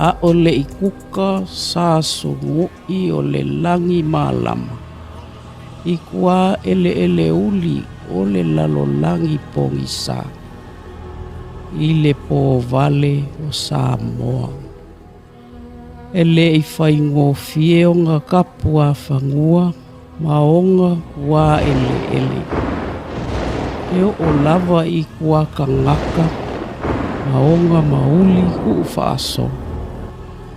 A o le i kuka sa sugu'i o le lagi malama i kuaeleeleuli o le lalolagi pogisa i le povale o Samoa. E le i faigofie ona tapuafanua ma ona kuaeleele. E oo lava i kuatagata ma ona mauli tuufaasolo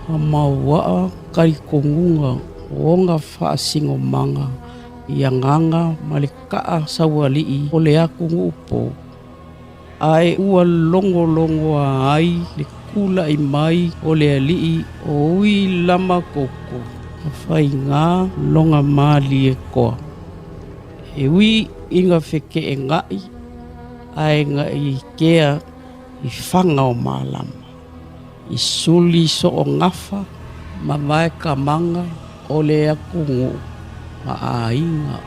ma mauaa talitonuga o ona faasinomaga i agaga ma le kaa saualii o le atunuu po, ae ua logologoa ai le tulai mai o le alii o Uilamatoto ma faiga lona Malietoa. E ui ina feteenai ae na ikea i faga o malama, i suli soogafa ma vaekamaga o le atunuu ma aiga.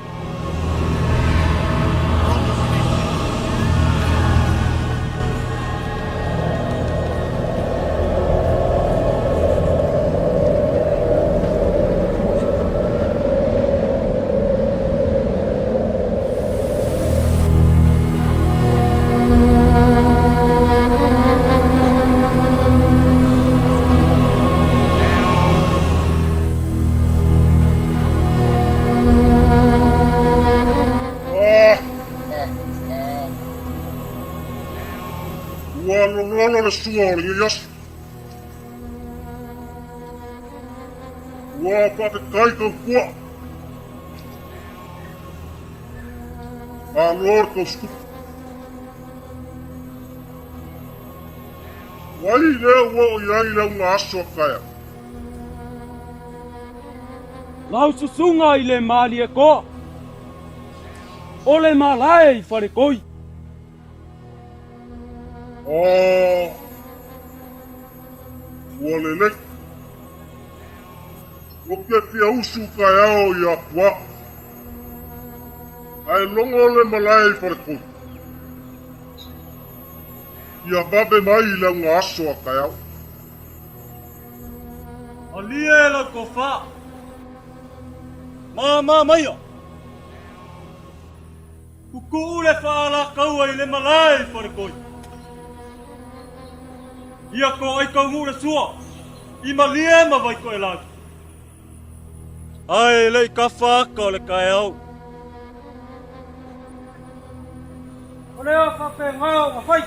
Ua lololo le sua o lenei aso. Ua faafetai tautua. Malo le tausitupu. O ai lea ua oo i ai le auga aso a taeao? Lau susuga i le Malietoa, o le malae i Faletoi. Oh, ua lelei. Ua te fia usu taeao ia Tuaa. Ae logo le malae i Faletoi. Ia vave mai i le auga aso a taeao. Malie lau tofa. Mama maia. Kukuu le faalakaua i le malae i Faletoi. Ia toai taunuu le sua i Malie ma Vaitoelau. Ae le i tafa ata o le taeao. O lea faapena ona fai.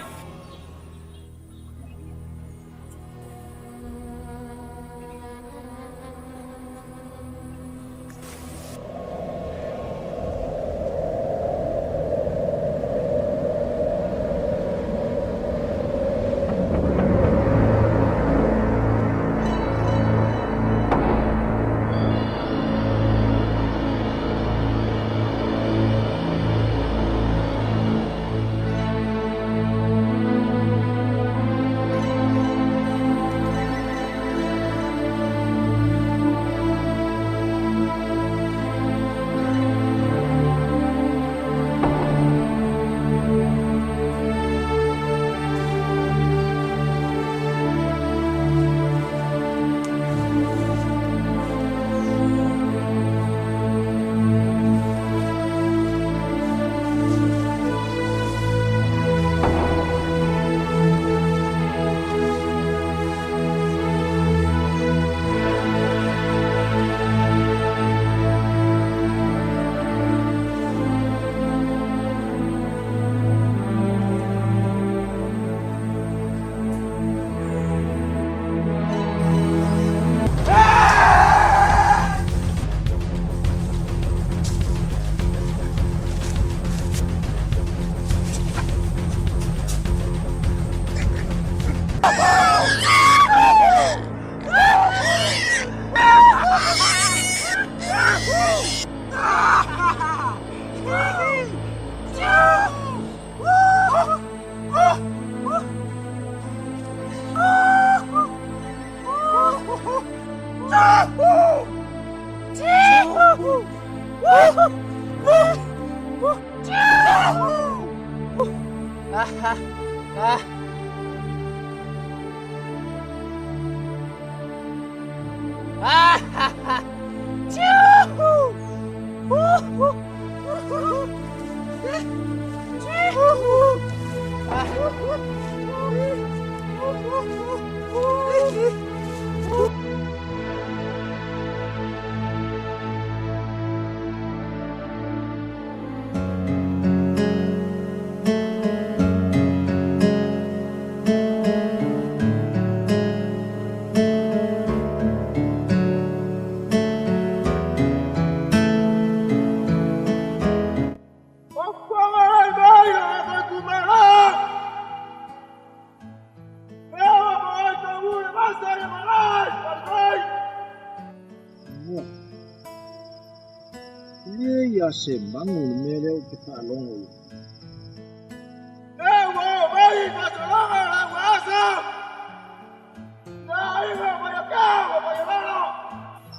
Le ia se magu le mea lea ou te faalogo i.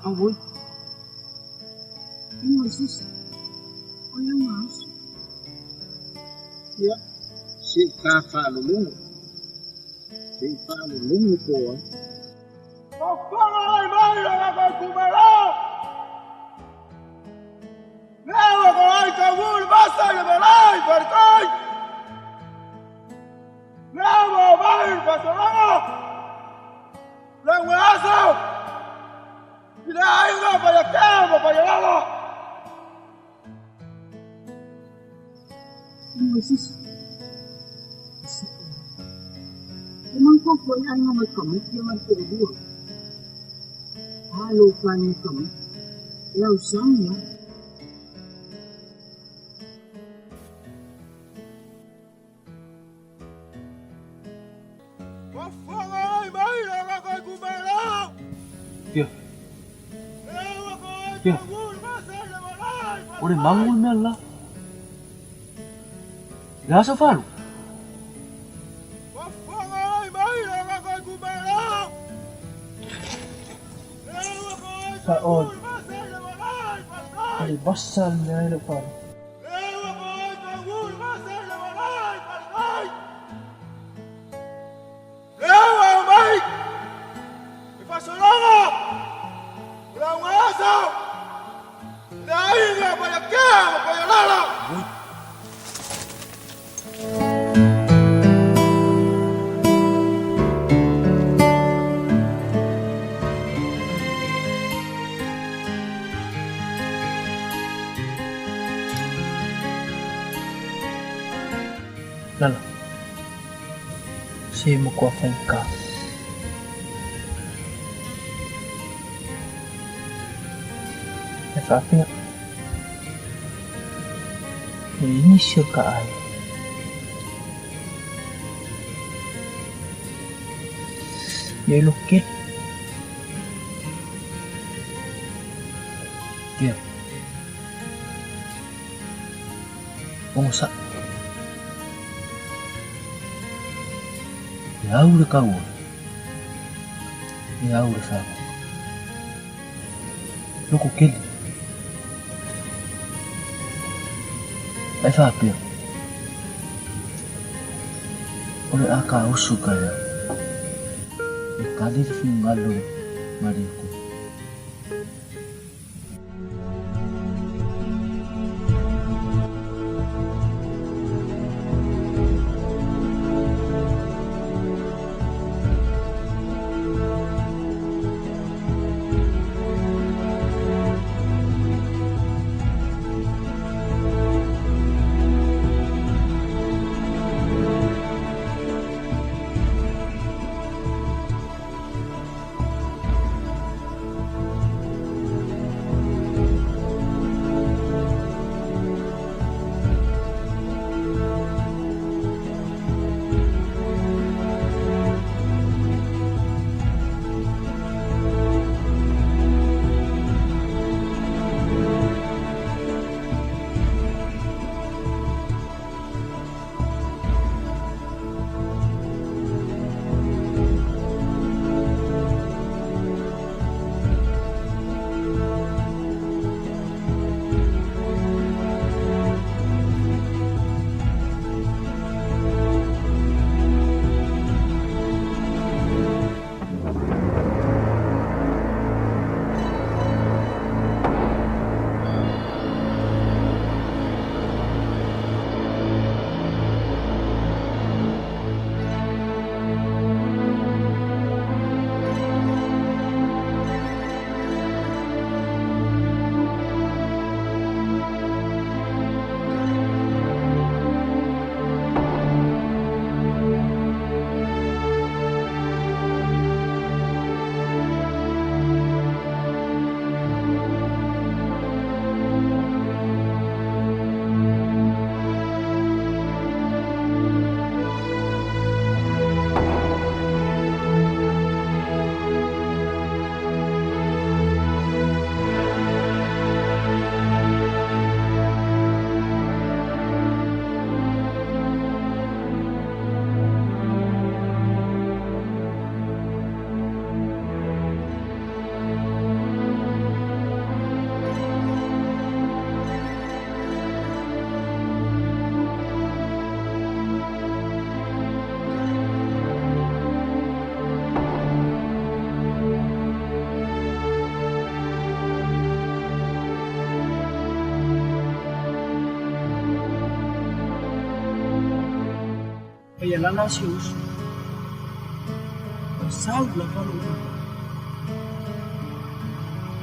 Auoi. Ino sisi. O ia maaso. Ia, seʻi ta faalologo. Seʻi faalologo po ai. Ino sisi. E mangko ko ai nga mai kami kia mai te rua. Halo pani kami. Lau samia. Ia. Ia. O le magu le mea la. Le aso falu. Sa o. Le basa le mea le falu. Lala. Se mo kua whaika. E whaapea. E inisio ka ai. Ia ilo kele. Ia. Ongo sa. E au le kaua. E au le whanau. Loko kele. Ai whaapea. O le aka usu ka ia. E kali le whingalo mari ko. Paialala si ou uso. Ua sau lava lou manao.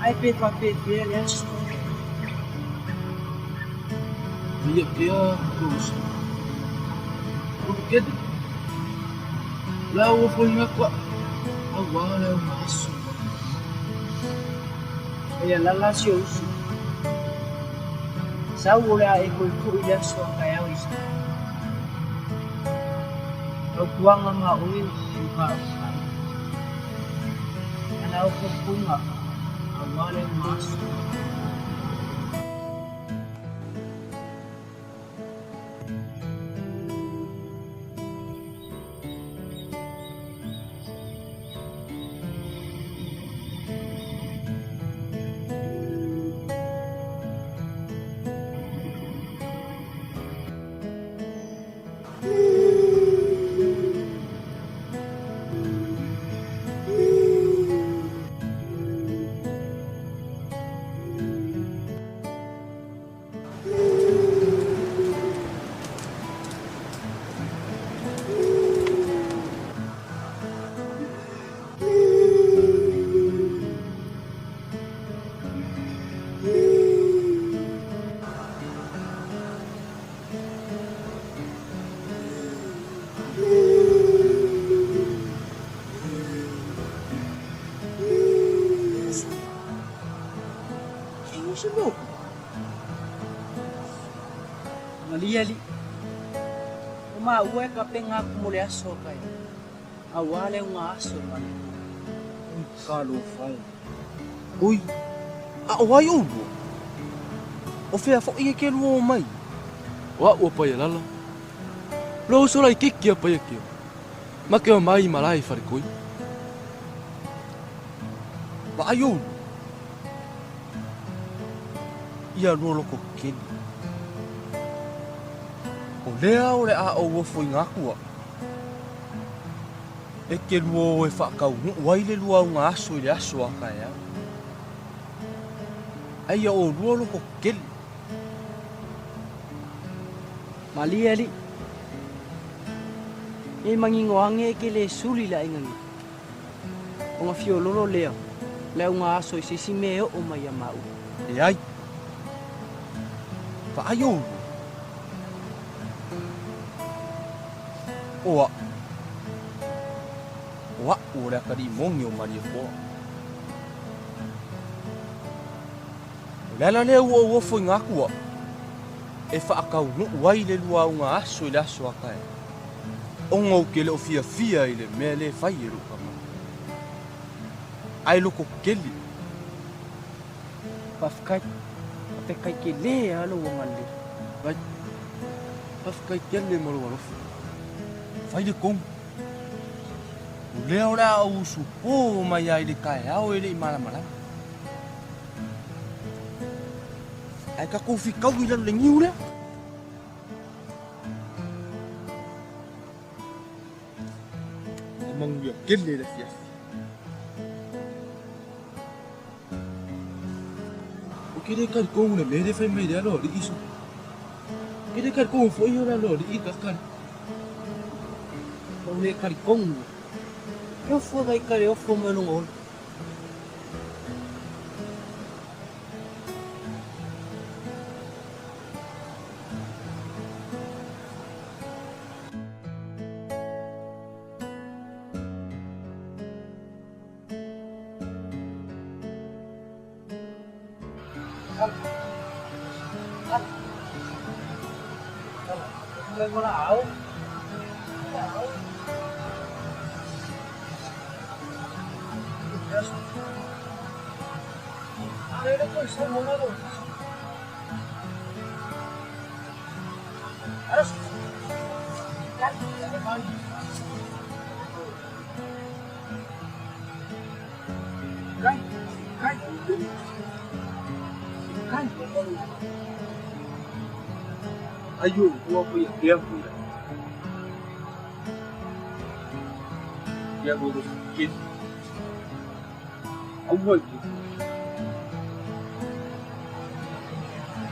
Ae pe faapefea le aso. Paia kea lou uso. Ulukele. O le a ou ofoina atu a'u auā le auga aso. Paialala si ou uso. Sau o le a e toe fo'i le aso a taeao i Samoa. Fautuaga ma oe e uka ai. Ana ofofoga aua le auga aso. Malie alii, o maua e kapega aku mo le aso a taeao, auā le auga aso e Malietoa. Ui talofa e. Ui, a o ai oulua? O fea foʻi e ke lua o mai? O a'u a Paialala. Lou uso laitiiti a Paiakia. Ma ke omai i malae i Falekoi. Vaai oulua. Ia lua loko keli. O lea o le a ou ofoina atu a'u. E ke lua o e faataunuʻu ai le lua auga aso i le aso a taeao. Ae ia oulua loko keli. Malie alii. E manino age e ke le suli le aiga nei. Ona fiololo lea le auga aso i se isi mea e oo mai ia maua. Leai. Vaai oulua. O a'u. O a'u o le atalii moni o Malietoa. O le ala lea ua ou ofoina atu a'u e faataunuʻu ai le lua auga aso i le aso a taeao, ona ou te le o fiafia i le mea lea e fai e lou tagata. Ae loko kele. Faafetai. Faafetai tele lava lou agalelei. Vai. Faafetai tele mo lou alofa. Fai le komu. O lea o le a ou usupo mai ai i le taeao e le i malamalama. Ae tatou fitau i lalo le niu lea. E manuia tele le afiafi. Ou te le talitonu le mea lea e fai mai le aloalii so. Ou te le talitonu foi o le aloalii kakali. Ua ou le talitonu. E ofo ai ka le ofo mai lona ola. Ai o ua pui a kea pui a. Ia lua loko keli. Aua i ke.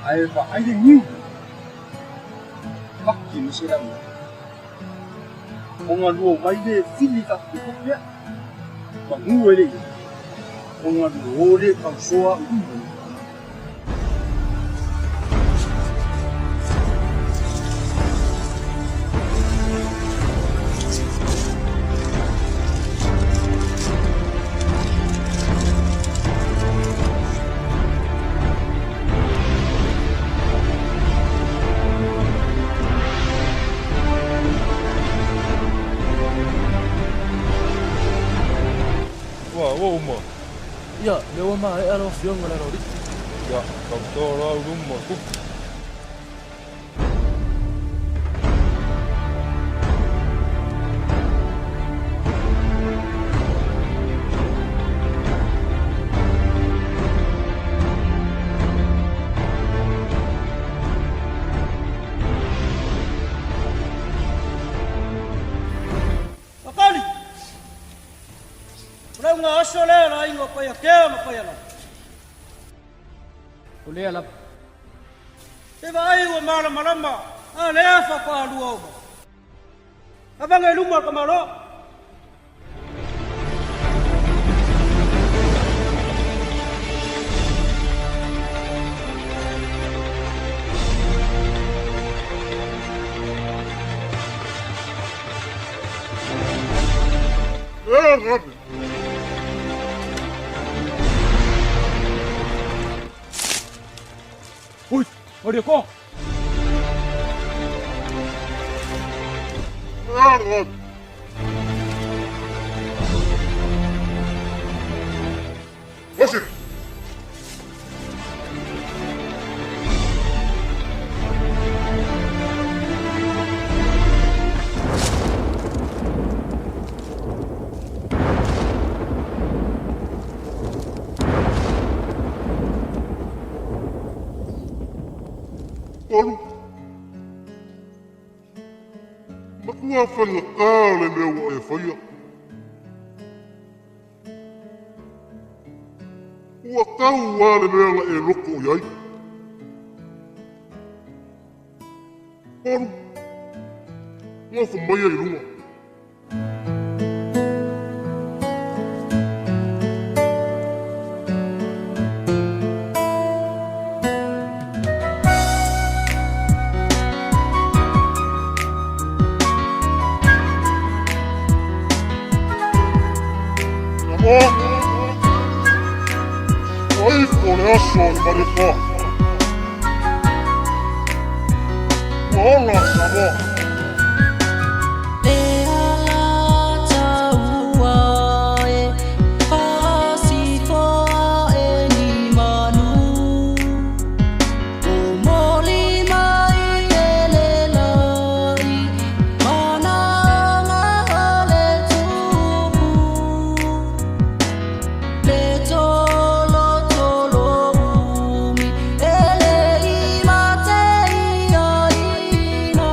Ae vaai le niu. Paki ma se lau. Ona lua mai le fili faapitotupe lea. Manu e le i ai. Ona lua o lea tausoa au luma. Ua, ua uma. Ia, lea ua maea lau Afioga i le Aloalii. Ia, tauto loa au luma o tupu. Makali! O le auga aso lea a le aiga o Paiakea ma Paialala. O lea lava. Se vaai ua malamalama, a lea faatoa lua o mai. Avega i luma o le tamaloa. Ea gape. Ui, Malietoa! Ea gape. Osi. Olu. Matua faigata le mea ua e faia. Ua tau lava le mea na e loto i ai. Olu, nofo maia i luga. Samoa, ua ifo le aso i Malietoa. Ua ola Samoa. Le alataua e fasifoa e ni manu Momoli mai e le lagi Manaoga o le tupu Le tolotolo umi e le i mate ia ina.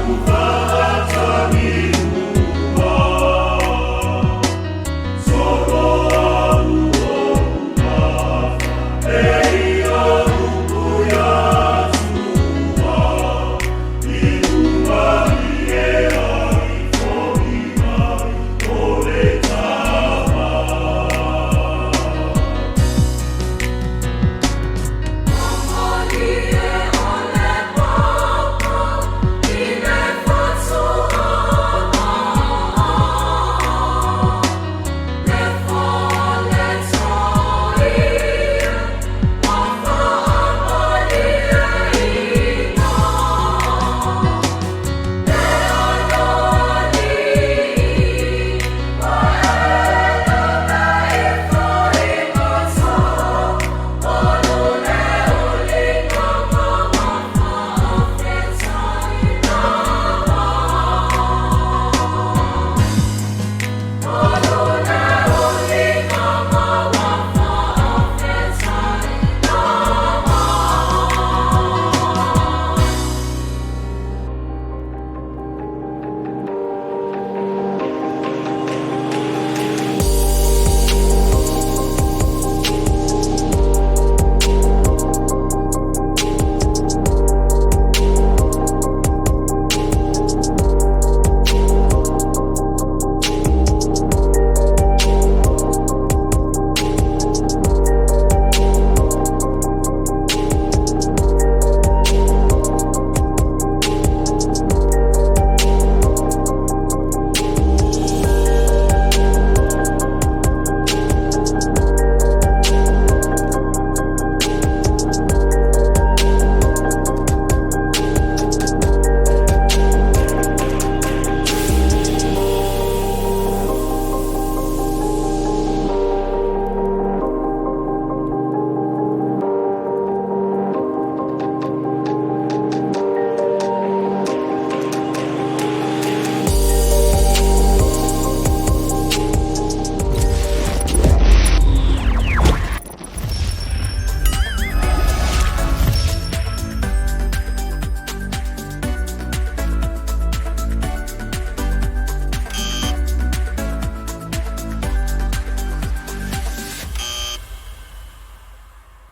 Ua